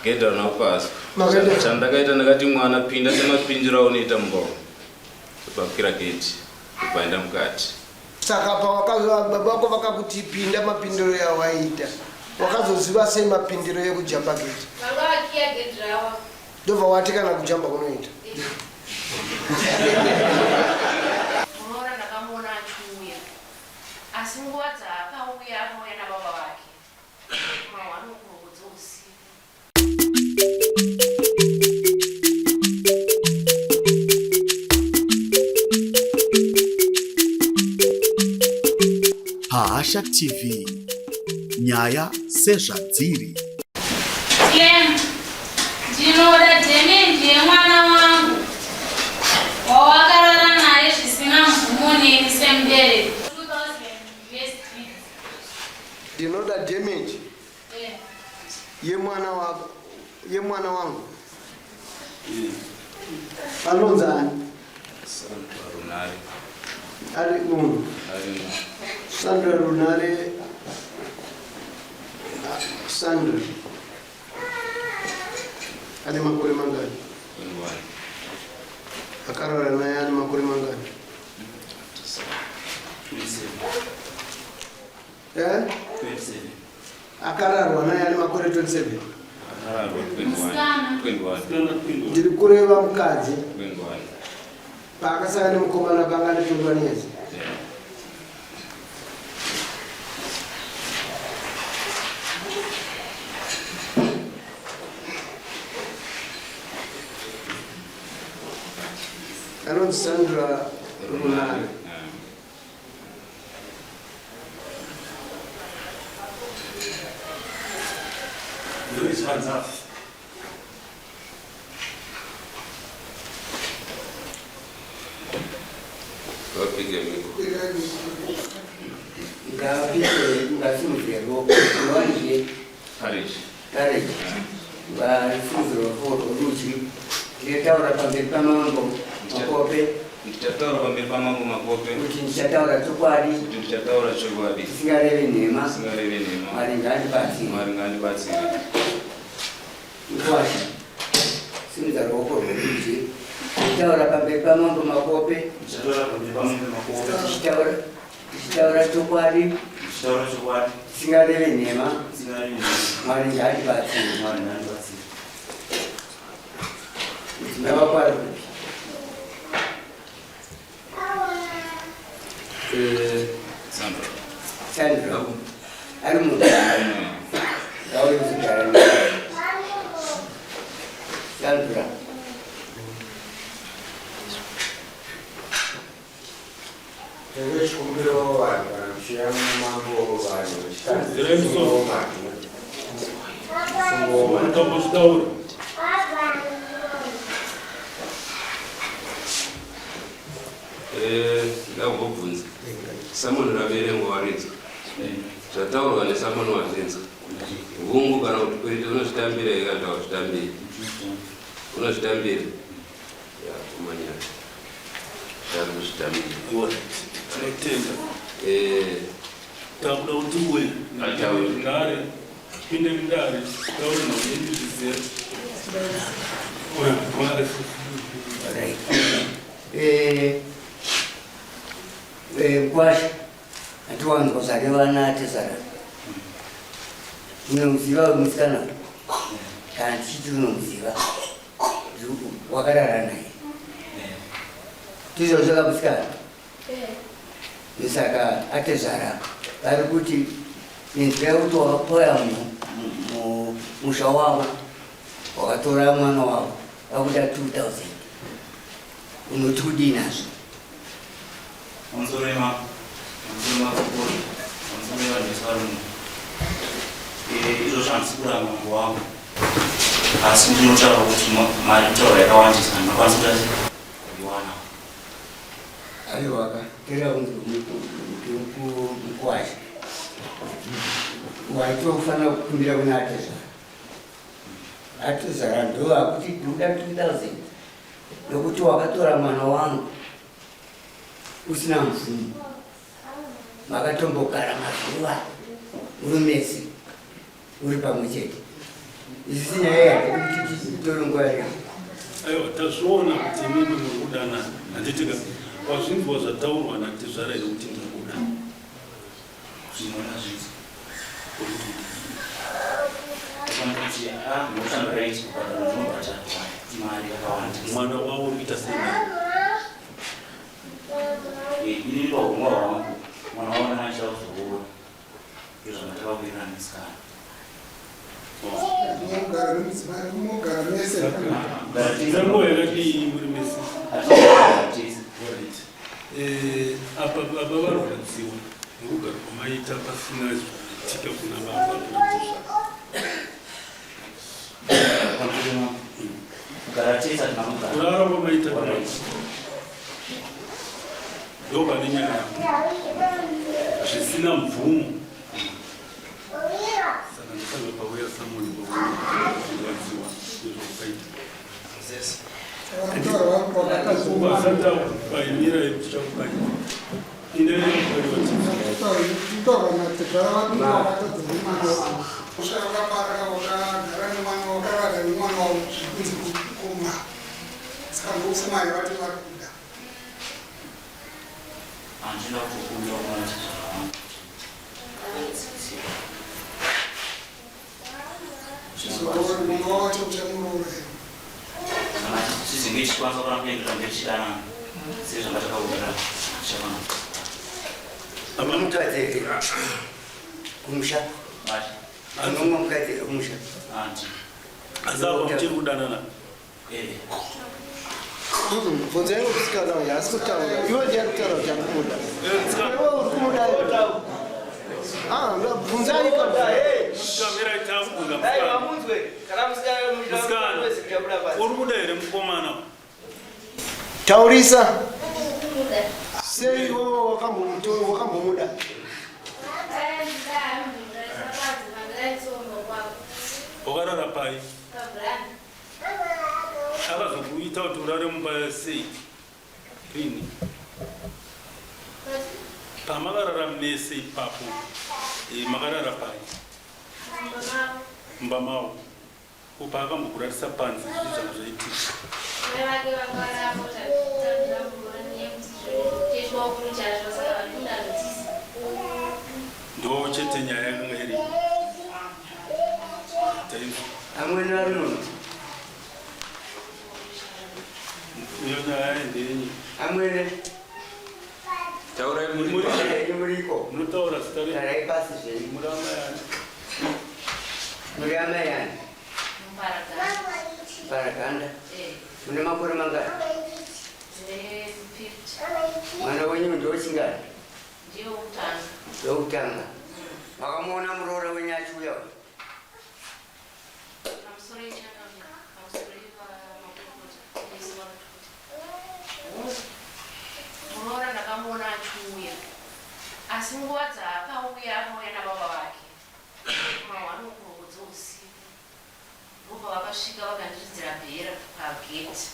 Gedhi harina kupaswa. Makaenda- Chandakaita ndakati mwana pinda semapindiro aunoita mumba umu. Ndobva gedhi. Ndobva enda mukati. Saka pawakazo baba vako vakakuti pinda mapindiro yawaiita. Wakazoziva sei mapindiro ekujamba gedhi? Vanga vakiya gedhi ravo. Ndobva wati kana kujamba kunoita. Muroora ndakamuona achiuya asi nguva dzaakauya akauya nababa vake kuma 1 o'clock dzeusiku. Pahasha TV, nyaya sezvadziri. Clem, ndinoda dhemenji yemwana wangu wawakarara naye zvisina mvumo neni semubereki. 2000 USD. Ndinoda damage yemwana wako yemwana wangu. Anonzi ani? Sandra Runare. Ari munhu. Ari Sandra Runare. Sandra. Ane makore mangani? 21. Akarara naye ane makore mangani? Eh? 27. Akararwa naye ane makore 27. Akararwa 21. Musikana. 21. Ndiri kureva mukadzi 21. paakasangana nemukomana panga ane 21 years. Yeah. Anonzi Sandra Runare. Yeah. Vapike miko. Ngapike ngasimudzire ruoko rwanje. Courage. Courage. Ngasimudzire ruoko rworudyi. Ndinotaura pamberi pamambo Makope. Ndichataura pamberi pamambo Makope. Kuti ndichataura chokwadi. Kuti ndichataura chokwadi. Ndisingarevi nhema. Ndisingarevi nhema. Mwari ngaandibatsire. Mwari ngaandibatsire. Mkwasha, simudza ruoko rworudyi. Ndichataura pamberi pamambo Makope. Ndichataura pamberi pamambo Makope. Ndichitaura ndichitaura chokwadi. Ndichitaura chokwadi. Ndisingarevi nhema. Ndisingarevi nhema. Mwari ngaandibatsire. Mwari ngaandibatsire. Mudzimai wako ari kupi? Sandra. Sandra. Ari munhu. Ngauye kuzogara naye. Sandra. Tenge chikumbiro vanhu kana muchiya mambo vanhu vechikadzi Mutombozvitaura. Eh, ndambobvunza. Samoni raverengwa warinzwa. Zvataurwa nesamoni wazvinzwa. Hungu kana kuti kwete unozvitambira here kana kuti hauzvitambiri? Unozvitambira? Ya, kumanyara. Ari kuzvitambira. Tinotenda. Eh, Takuda kuti uye Ataure. nhare pinde mudare taure nhau yedu zvizere. Uyo, mwari. Right. Mkwasha, hatiwanzwa zvareva natezvara. Unomuziva uyu musikana? Kana tichiti unomuziva, wakarara naye. Ndizvozvo kamusikana? Saka atezvara vari kuti nenzira yekuti wakapoya musha wavo, wakatora mwana wavo, vakuda 2000. Unoti kudii nazvo? Pamusoro yemambo, pamusoro yemakokoro, pamusoro yevanhu vese vari muno. Izvozvo handisi kuramba mambo wangu. Asi ndinotaura kuti mari kutaura yakawandisa, ndinokwanisa kuita sei? Kuiwana. Aiwaka, tera kunzi mukwasha. Waitofanira kukumbira kuna atezvara. Atezvara ndo akuti ndinoda 2000 nokuti wakatora mwana wangu usina mvumo. Makatombogara mazuva uri mese uri pamwe chete. Isisi nyaya yatiri kuti titore nguva yareba. Aiwa, tazviona kuti imimi muri kudanana, handitika? Wazvinzwa zvataurwa natezvara here kuti ndiri kuda? Zvinoona zvidzo. Ndakaona kuti ah, ndinoshanda right kubhadhara ndinobhadhara mari yakawanda. Mwana wavo uri kuita sei naye? Inini pahurongwa hwangu mwana wangu ndanga ndichida kuzoroora. Ndozvamatakawirirana nemusikana. Munogara nemudzimai, munogara mese. Nguva yakadii muri mese? Hatinogara tese. Alright. Apa baba varwadziwa nekugara kwamaita pasina zvaitika kuna baba kuna tezvara. Kugara tese hatina kugara. Kurara kwamaita Alright. ndo pane nyaya zvisina mvumo, saka ndosaka pauya samoni kurwadziwa nezvaukaita. Asati akubaimira tichakubaira ine Kutaura natezvara vati wakatadza nemwana wavo. Usvika wakapara wakagara nemwana, wakarara nemwana wavo zvikunzi kuma. Saka ndokufuma vati vari kuda. Handina kukumbira kumwana tezvara wangu. Zvizoona mwana wacho uchamuroora here? Kana tizinge tichikwanisa kuramba kuenderera mberi tichidanana sezvangatakawirirana tichakwana. Mukadzi here kumusha? Mati. Unomwa mukadzi here kumusha? Anti. Asi apa muchiri kudanana? Eh. Bvunza iwe musikana uyu, haasi kutaura. Iwe ndiye ari kutaura kuti ari kumuda. Iwe uri kumuda here? Ah, bvunzai. Kamira itakubvunza musikana. Musikana, uri kuda here mukomana? Taurisa. Sei iwewe wakambomuda? Wakarara pai? Akazokuita kuti urare mumba sei, rini? Pamakarara mese ipapo, makarara pai? Mumba mavo. Upa akambokurarisa panze, zvii zvanga zvaitika? Mai vake vanga varipo, tatambira muroora nenyaya yekuti chechwa saka vakunda notisi. Ndo chete nyaya yakanga iri taizvo. Amweni vari muno. Iyo nyaya ndeyenyi? Amwene. Taurai muri. Yenyu muriko. Munotaura zita renyu. Garai pasi zvenyu. Muri amai ani? Muri amai ani? Muparaganda. Paraganda. Eh. Mune makore mangani? Ndine 50. Mwana wenyu ndowechingani? Ndiye wokutanga. Ndowokutanga. Makamuona muroora wenyu achiuya? Pamusoro ichananga, pamusoro ivamakurukota vese vakatuta. Muroora ndakamuona achiuya, asi nguva dzaakauya akauya nababa vake kuma1 o'clock dzeusiku. Ndobva vakasvika vakandiridzira bhera pageti.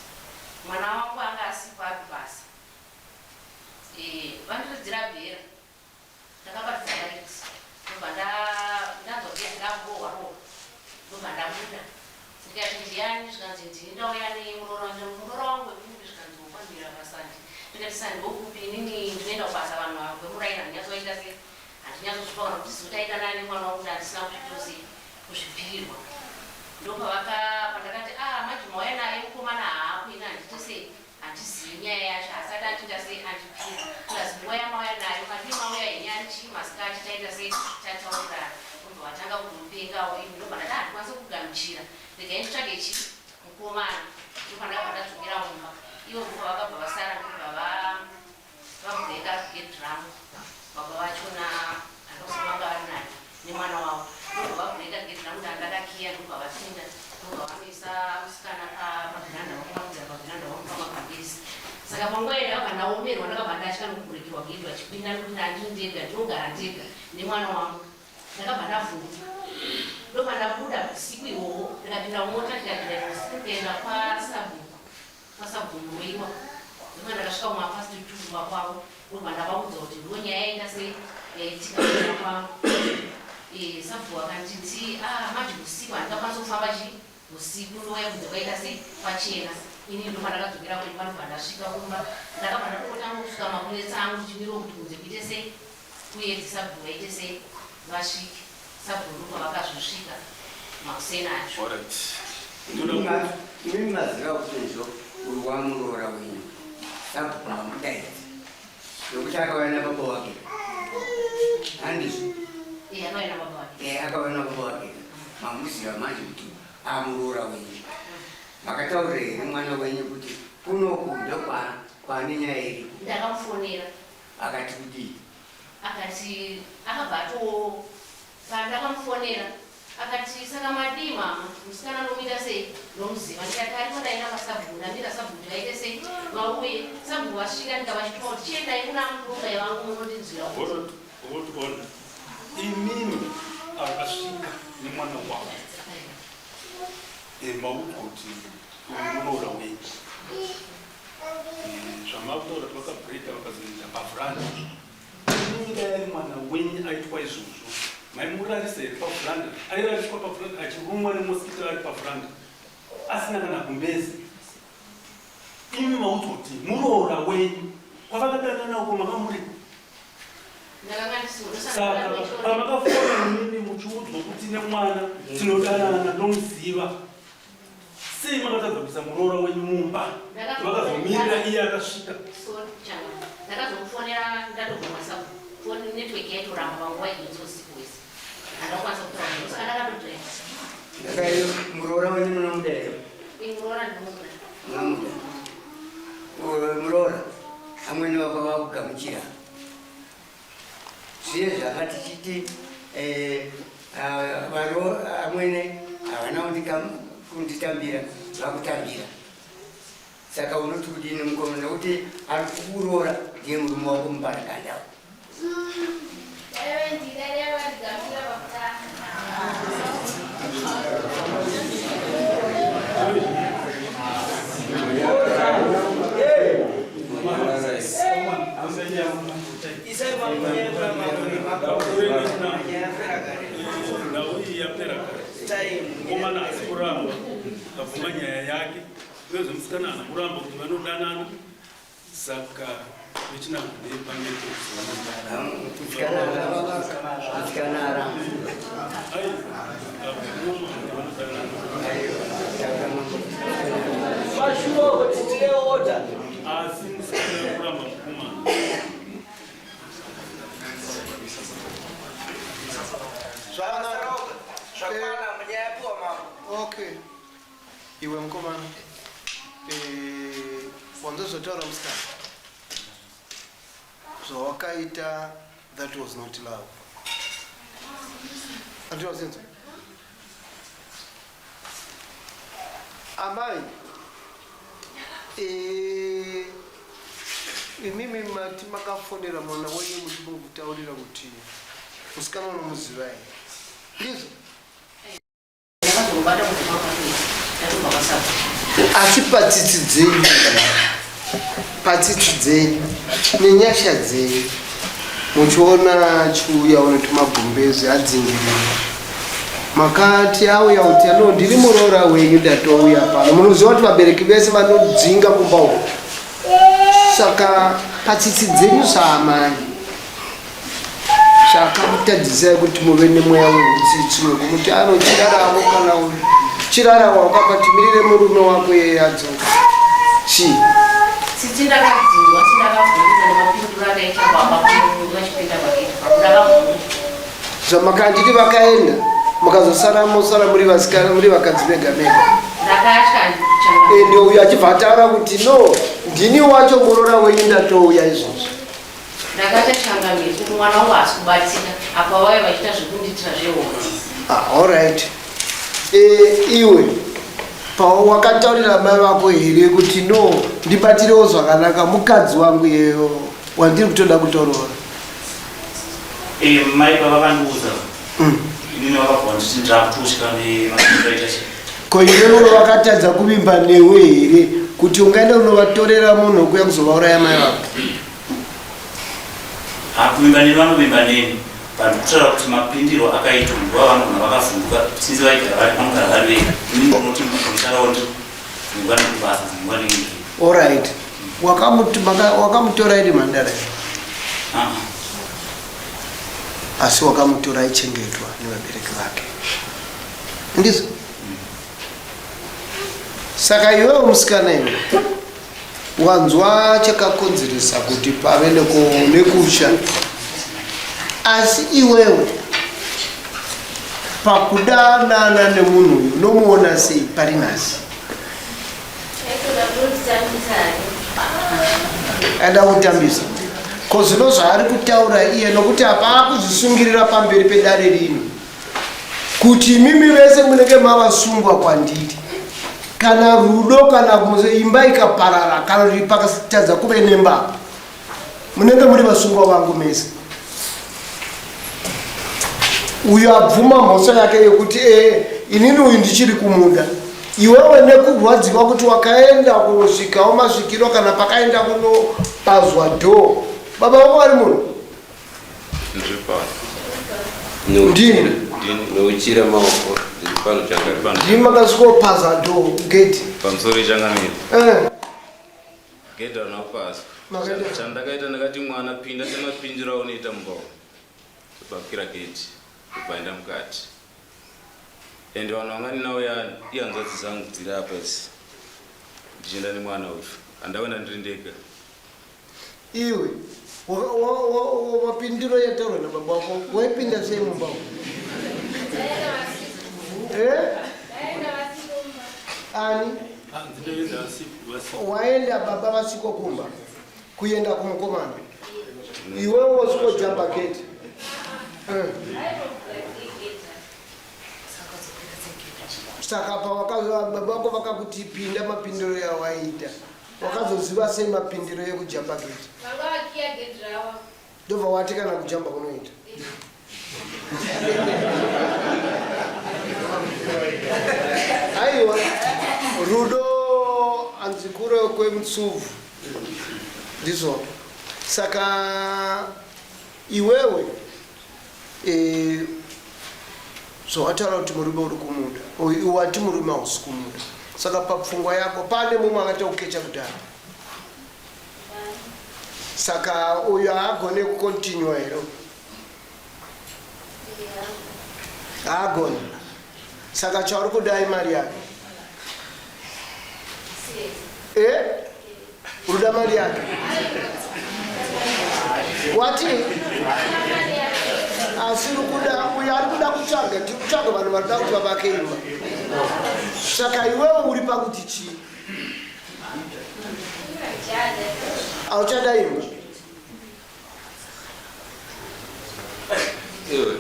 Mwana wangu anga asipo, ari kubasa. Vandiridzira bhera, ndakabatidza light, ndobva ndanzwa geti rakurohwa rohwa, ndobva ndabuda, ndikati, "Ndiani?" Zvikanzi, "Ndini, ndauya nemuroora wangu." "Muroora wangu wekupi?" Zvikanzi, "Wokwambira pasandi." Ndikati, "Sandi wokupi? Inini ndinoenda kubasa, vanhu vemuraini handinyatsoita sei, handinyatsozvipa kana kuti zizotaita nani mwana wangu, ndandisina kuzvitosei kuzvipirirwa." Ndopavaka pandakati, "A manje mauya naye mukomana haako, ini handiti sei, handizivi nyaya yacho, asati andiita sei, andipira. Plus nguva yamauya nayo madii, mauya henyu ari chii masikati, taita sei, tataurirana." Obva vatanga kumupengawo. Ini ndobva ndati, "Handikwanisi kugamuchira, regai nditsvage chi mukomana." Ndobva ndabva ndadzokera mumba. Ivo ndobva vakabva vasara, ndobva vabhureka gate rangu. Baba vachona handikuziva vanga vari nani nemwana wavo. Ndobva vabhureka gate rangu, ndandakakiya, ndobva vapinda, ndobva vanoisa musikana pavheranda, vamumakudzira pavheranda, vamupa mabhangesi. Saka panguva iyo ndakabva ndaomerwa, ndakabva ndatya nokubhurekirwa gate vachipinda, nekuti ndandiri ndega, ndinogara ndega nemwana wangu. Ndakabva ndavhunduka, ndobva ndabuda usiku ihwohwo, ndikapinda mumota, ndikadhiraivha usiku, ndikaenda kwasabhuku, kwasabhuku Muroiwa. Ndobva ndakasvika kumapast 2 kumba kwavo, ndobva ndavaudza kuti ndo nyaya yaita sei, yaitika kumba kwangu. Eh, sabhuku akanditi ah manje usiku handingakwanisa kufamba chi usiku ndouya kunze kwaita sei kwachena ini ndobva ndakadzokera kumba ndobva ndasvika kumba ndakabva ndatongotanga kusuka makunetsa angu ndichimirawo kuti kunze kuite sei kuedze sabhuku vaite sei vasvike sabhuku ndobva vakazosvika makuseni acho Alright. Imi maziva kuti izvo uri wamuroora wenyu sabhuku mamudaidzi nokuti akauya nababa wake handizvo? Eh, akauya nababa wake. Eh, akauya nababa wake mamuziva manje kuti amuroora wenyu makataurira here mwana wenyu kuti kunoku ndokwane nyaya iriko? Ndakamufonera. Akati kudii? Akati akabva ato pandakamufonera akati saka madii mama musikana nomuita sei nomuziva ndikati ariko ndaenda kwasabhuku ndamira sabhuku kuti vaite sei vauye sabhuku vasvika ndikavachituma kuti chiendai kuna murume vangu munondinzwira kuti Hold, hold on. Imimi akasvika nemwana wavo maudzwa kuti uyu muroora wenyu. Zvamataura kuti vakabreaka vakazoenda pavhuranda. Imimi dai ari mwana wenyu aitwa izvozvo maimurarisa here pavhuranda? Airariswa pavhuranda achirumwa nemosquito ari pavhuranda asina kana gumbezi. Imi maudzwa kuti muroora wenyu kwavakadanana uko manga muri ndakanga ndisiwo saka pamakafona imimi muchiudzwa kuti nemwana tinodanana ndomuziva sei makatadza kuisa muroora wenyu mumba vakazomirira iye akasvika? Sorry changa ndakazomufonera ndatobva kwasabhuku foni network yaitoramba panguva idzodzo usiku hwese handakwanisa kutaura naye saka ndakatodriva. Saka muroora wenyu munomuda here? Muroora ndinomuda. Munomuda. Muroora amwene wako vakugamuchira zviye zvanga tichiti eh, ah, amwene havana kunditambira vakutambira saka unoti kudini mukoma nekuti ari kukuroora ndiye murume wako muparakanda. Dai vandida dai vandigamuchira pakutanga. Nhau iyi yapera kare. Mukomana asi kuramba abvuma nyaya yake uyezve musikana haana kuramba kuti vanodanana saka vechinango ndepamete. Musikana aramba. Ai abvuma kuti vanodanana. Mashuwa kuti tine order. Asi musikana ari kuramba mukomana. Zvakanaka. Zvakwana munyaya yapiwa mambo. Okay. Iwe mukomana. Eh, wanzozotaura musikana. Zvawakaita that was not love. Andinozinzwa. Amai. Eh, imimi mati makafonera mwana wenyu muchimutaurira kuti musikana unomuziva here? Ndizvo? Ndakazomubata kuti kwakapera ndatobva kwasabhuku. Asi patsitsi dzenyu, patsitsi dzenyu nenyasha dzenyu muchiona chiuya une tumagumbezi adzingirira makati auya kuti ano ndiri muroora wenyu ndatouya pano munoziva kuti vabereki vese vanodzinga kumba uku saka patsitsi dzenyu saamai Chakakutadzisai kuti muve nemweya wehutsitsi wekumuti anochiraravo kana chiraravo wakabatimirire murume wako yeye adzoka chii? Tsitsi ndakadzinzwa asi ndakavhunduka nemapinduro akaita baba vachipinda pagate papo ndakavhunduka. Zvamakanditi vakaenda mukazosara mosara muri vasikana muri vakadzi mega mega. Ndakatya changa. Ende uyu achibva ataura kuti no ndini wacho muroora wenyu ndatouya izvozvo. Ndakatya changamire kuti mwana wangu haasi kubatika apa vauya vachiita zvekundiitira zvehozi. Ah, alright. E, iwe pawakataurira mai vako here kuti no ndibatirewo zvakanaka mukadzi wangu iyeyo wandiri kutoda kutorora? Eh, mai baba vandiudza inini vakabva vanditi ndakutotya nemapindiro aita chii. Ko iwewe vakatadza kuvimba newe here kuti ungaenda unovatorera munhu wekuya kuzovauraya mai vako? Kuvimba neni vanovimba neni. But ndikutaura kuti mapindiro akaitwa nguva vanogona vakavhunduka since vaigara vari vanogara vari vega. Ini ndinoti munharaunda dzimwe nguva ndikubasa dzimwe nguva ndinenge Alright. Wakamutora iri mhandara here? Ah. Asi wakamutora aichengetwa nevabereki vake. Ndizvo? Saka iwewe musikana iwe wanzwa chakakonzeresa kuti pave nekusha asi iwewe pakudanana nemunhu uyu unomuona sei pari nhasi? Aida kutambisa ko zvino zvaari kutaura iye nokuti apa akuzvisungirira pamberi pedare rino kuti imimi vese munenge mavasungwa kwandiri kana rudo kana imba ikaparara kana kuti pakatadza kuve nemba munenge muri vasungwa vangu mese uyo abvuma mhosva yake yekuti ee inini uyu ndichiri kumuda iwewe nekurwadziwa kuti wakaenda kunosvikawo masvikiro kana pakaenda kunopazwa dhoo baba vako vari munhu Ndiri pano. Ndini. Neuchira maoko ndiri pano changamire. Ndimi makasvikopaza door gate. Pamusoro changamire. Eh. Gate harina kupazwa. Makaita. Chandakaita ndakati mwana pinda semapindiro aunoita mumba umu. Ndobva gate. Ndobva aenda mukati. And vanhu vanga ndinavo ihanzvadzi dzangu dziri apa idzi. Ndichienda nemwana uyu. Handakuenda ndiri ndega. Iwe mapindiro yataurwa nababa wako waipinda sei mumba umu? Eh? Ani? Waenda baba vasiko kumba kuenda kumukomana iwewe wasvikojamba gate. Eh. Saka pawakazo baba vako vakakuti pinda mapindiro yawaita Wakazoziva sei mapindiro ekujamba gate? Vanga vakiya gate ravo. Ndobva wati kana kujamba kunoita. Aiwa, rudo hanzi kure kwemutsubvu. Ndizvo. Saka iwewe eh, zvawataura kuti murume uri kumuda wati murume hausi kumuda saka papfungwa yako pane mumwe akaita kukecha kudhara saka uyu haagone kukontinua here haagone saka chauri kuda imari yake e eh? Uruda mari yake. Wati asi urikuda uyo ari kuda kutsvaga tiri kutsvaga vanhu vari kuda kuti vavake imba saka iwewe uri pakuti chii auchada imba Iwe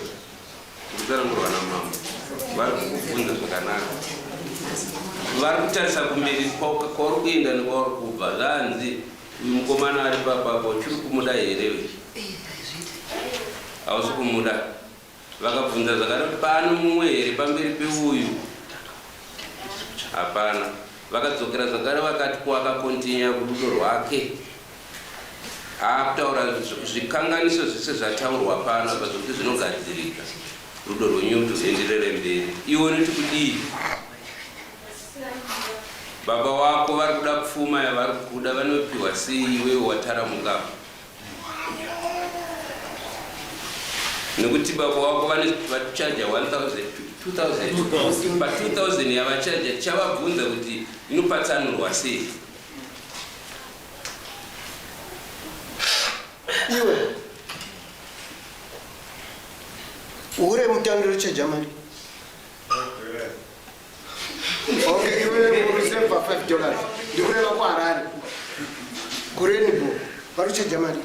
kutsanangurwa namambo vari kukubvunza zvakanaka vari kutarisa kumberi kwauri kuenda nekwauri kubva zvanzi uyu mukomana ari papapo uchiri kumuda here hausi kumuda vakabvunza zvakare kuti pano mumwe here pamberi peuyu hapana vakadzokera zvakare vakati kuakakontinya rudo rwake Akutaura zvikanganiso zvese zvataurwa pano apa zvekuti zvinogadzirika rudo rwenyu kuti rwuenderere mberi. Iwe unoti kudii? Baba wako vari kuda pfuma yavari kuda vanopiwa sei iwewe wataramuka? Nekuti baba wako vachaja 1000 2000 pa 2000 yavachaja chavabvunza kuti inopatsanurwa sei? Iwe hure mutandiro chejamani. Okay, iwe uriseva 5 dollars. Ndikureva kuHarare. KuRainbow. Vari kuchaja mari.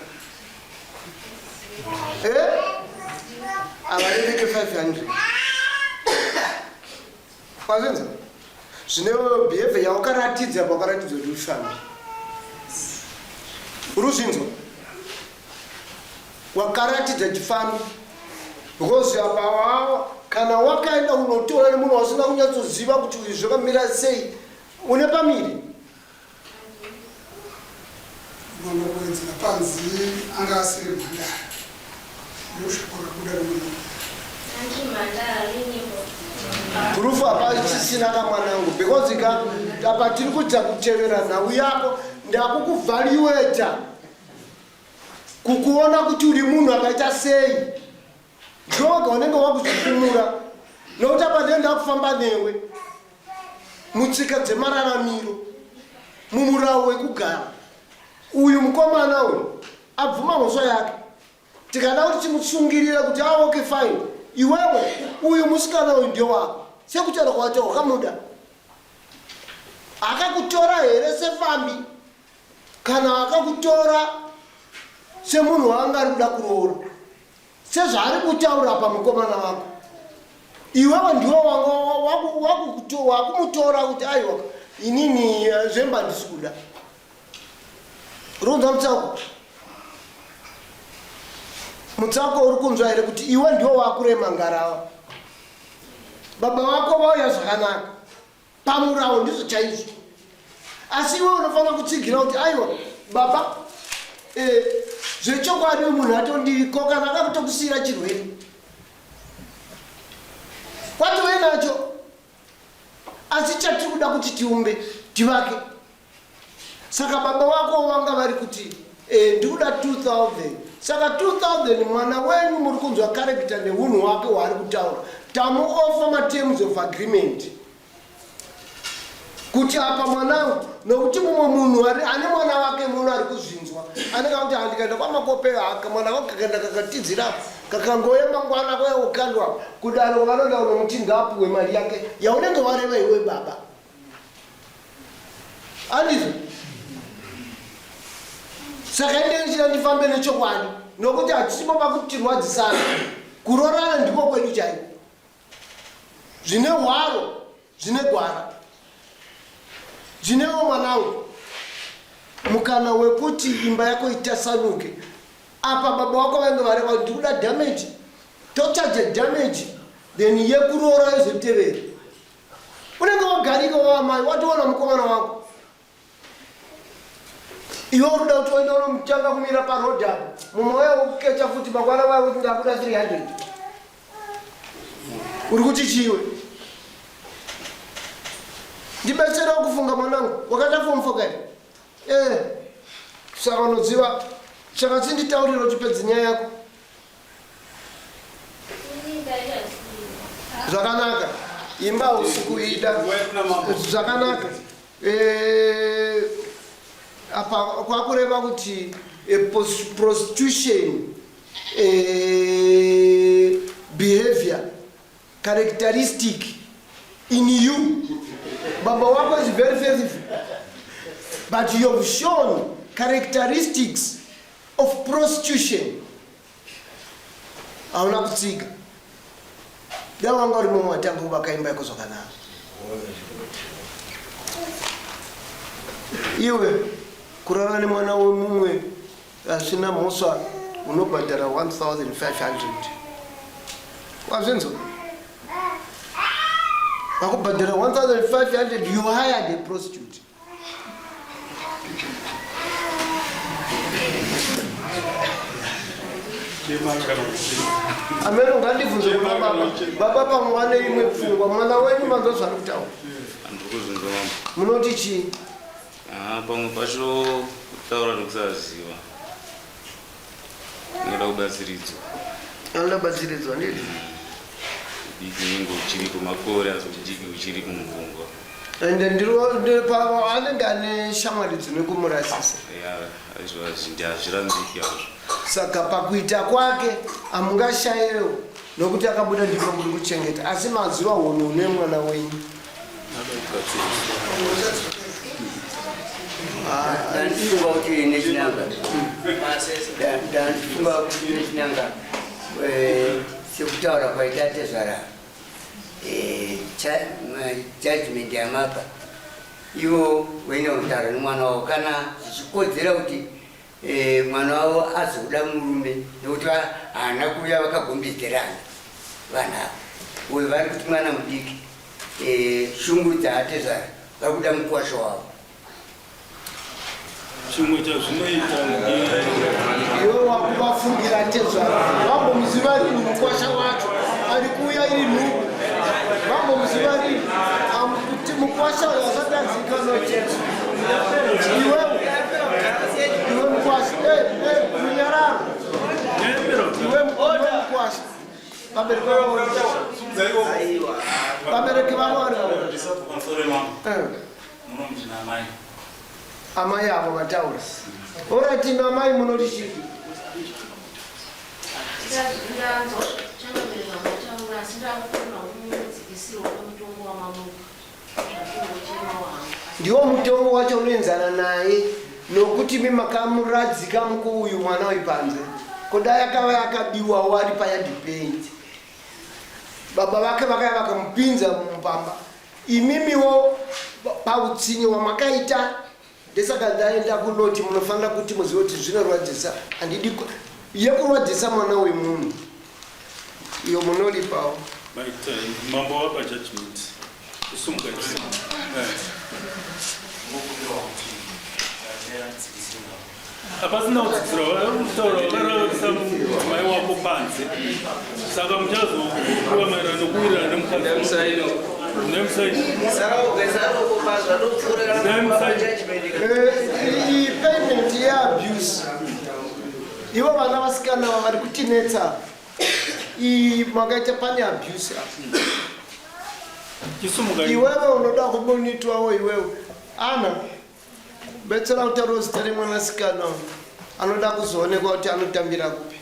Eh? Avareveke 500. Wazvinzwa? Zvine behavior yawakaratidza apa wakaratidza kuti ufambi. Uri kuzvinzwa? Wakaratidza chifambi. Because apa wawa kana wakaenda unotora nemunhu wasina kunyatsoziva kuti uyu zvakamira sei une pamiri. Mambo kuwedzera panzi anga asiri mhandara. Ndoshoko rabuda nomwana. Proof hapachisina kamwanangu because ka apa tiri kuita kutevera nhau yako ndakukuvhalueta kukuona kuti uri munhu akaita sei ndoga unenge wakuzvikumura nokuti apa ndee ndakufamba newe mutsika dzemararamiro mumurawo wekugara uyu mukomana uyu abvuma mhosva yake tikada kuti timusungirire kuti ah, okay fine iwewe uyu musikana uyu ndewako sekutaura kwaita wakamuda akakutora here sefambi kana akakutora semunhu waanga ari kuda kuroora sezvaari kutaura pamukomana wako iwewe ndiwe wakumutora kuti aiwa inini eh, zvemba ndisi kuda uri kunzwa mutsauko mutsauko uri kunzwa here kuti iwe ndiwe wakurema ngarava baba vako vauya zvakanaka pamurawo ndizvo chaizvo asi iwe unofanira kutsigira kuti aiwa baba eh, zvechokwadi munhu atondiko kana akakutokusiyira chirwere kwatove nacho asi chatiri kuda kuti tiumbe tivake saka baba wako vanga vari kuti eh, ndikuda 2000 saka 2000 mwana wenyu muri kunzwa karekita neunhu hwake hwaari kutaura tamuofa materms of agreement kuti apa mwanangu nokuti mumwe munhu ane mwana wake muno ari kuzvinzwa anenge akuti handikaenda kwamakope haka mwana wake kakaenda kakatizira kakangouya mangwana kouya kukandwa kudaro vanoda unomuti ngaapuwe mari yake yaunenge wareva iwe baba andizvo saka inde ndichida ndifambe nechokwadi nokuti hatisipo pakuti tirwadzisana kurorana ndiko kwedu chaiko zvine hwaro zvine gwara zvinewo mwanangu mukana wekuti imba yako itasanuke apa baba wako vange vareva ndikuda damage tochaja damage then yekuroora yozotevera unenge wagarika waamai watoona mukomana wako iwe uri kuda kuti waenda unomutanga kumira paroad apo mumwe waya wokukecha futi mangwana waya kuti ndakuda 300 uri kuti chiwe ndibetserewo kufunga mwanangu wakaita form four kani eh saka unoziva saka chinditaurira uchipedza nyaya yako zvakanaka imba usiku ida zvakanaka eh, apa kwakureva kuti eh, prostitution eh, behavior characteristic in you baba wako is very faithful but you have shown characteristics of prostitution hauna kutsiga dai wanga uri mumwe watanga kuvaka imba yako zvakanaka iwe kurara nemwana wemumwe asina mhosva unobhadhara 1500 wazvinzwa wakubhadhara 1500 you hired a prostitute Ameno ngandibvunze kuna baba. Baba pamwe vane imwe pfungwa. Mwana wenyu manzwa zvaari kutaura. Andikuzvinzwa mama. Munoti chii? Ah, pamwe pacho kutaura nekusaziva. Ndinoda kubatsiridzwa. Anoda kubatsiridzwa ndizvo. Diki unenge uchiri kumakore asi udiki uchiri kumupfungwa. Ende ndiro anenge ane shamwari dzine kumurasisa. Ya, izvo hazvirambiki hazvo. Saka pakuita kwake hamungashayewo nokuti akabuda ndipo muri kuchengeta asi maziva hunhu hune mwana wenyu. Ndandifunga kuti nechinanga ndandifunga kuti nechinanga eh, sekutaura kwaita tezvara eh, judgment yamapa ivo voenda kutaura nemwana wavo kana zvichikodzera kuti Eh, mwana wavo azoda murume nekuti haana kuuya vakagombedzerana vanhu ava uyo vari kuti mwana mudiki eh, shungu dzaatezvara vari kuda mukwasha wavo chimwe chazvinoita Iwe wakuvafungira tezvara. Vambomuziva rini mukwasha wacho ari kuuya iri nhubu? Vambomuziva rini kuti mukwasha uyo asati azikanwa chete? Iwewe, iwe mukwasha, eh, eh, munyararo. Iwe mukwasha. Vabereki vavo vabereki vavo vari amai avo vataura. Orati imi amai munoti chii? Ndiwo mutongo wacho unoenzana naye nokuti imi makamuradzika mukuuyu mwana uyu panze. Kudai akava yakabiwawo ari payadhi penyu. Baba vake vakaya vakamupinza mupamba. Imimiwo pautsinye hwamakaita ndesaka ndaenda kunoti munofanira kuti muzive kuti zvinorwadzisa handidi yekurwadzisa mwana wemunhu iyo munoripawo. Mambo wapa judgment. Kusumuka Hapasina kudzidzira varikutaura vakararisa mudzimai wako panze saka muchazokuva maererano nokuwirirana nemukadzi. Iyi payment yeabuse ivo vana vasikana ava vari kutinetsa iyi makaita pane abuse apa. Iwewe unoda kubonitwawo iwewe ana Betsera kutaura zita remwanasikana uyu anoda kuzoonekwa kuti anotambira kupi.